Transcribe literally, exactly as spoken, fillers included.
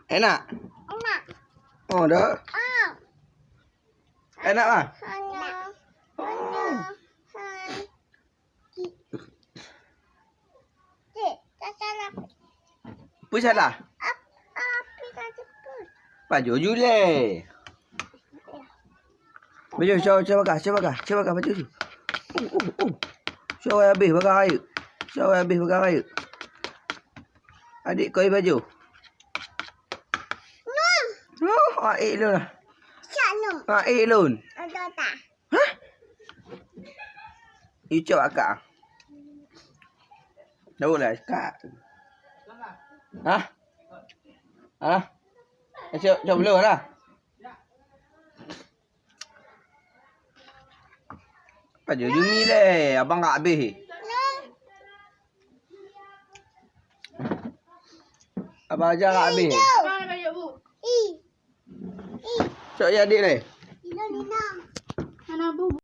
Enak? Enak. Oh, dah. Ah. Enak lah? Hanya. Oh. Hanya. Hai. Cik, tak salah. Apa salah? Ap-, apa tak sebut? Pajoh ju lé. Pajoh, syok, syok bagah, syok bagah, syok bagah, pajoh ju. Oh, oh, oh. Syok habéh bagah rayeuk. Syok habéh bagah rayeuk. Adik koi pajoh. Nun. Oh, aik lôn lah. Cak nun. Aik lôn. Ada tak? Hah? Icok akak. Tahu lah, kak. Hah? Hah? Icok, icok belum lah. Apa je, Yumi leh? Abang tak habis. Abang ajar tak habis. Cok ya, adik leh.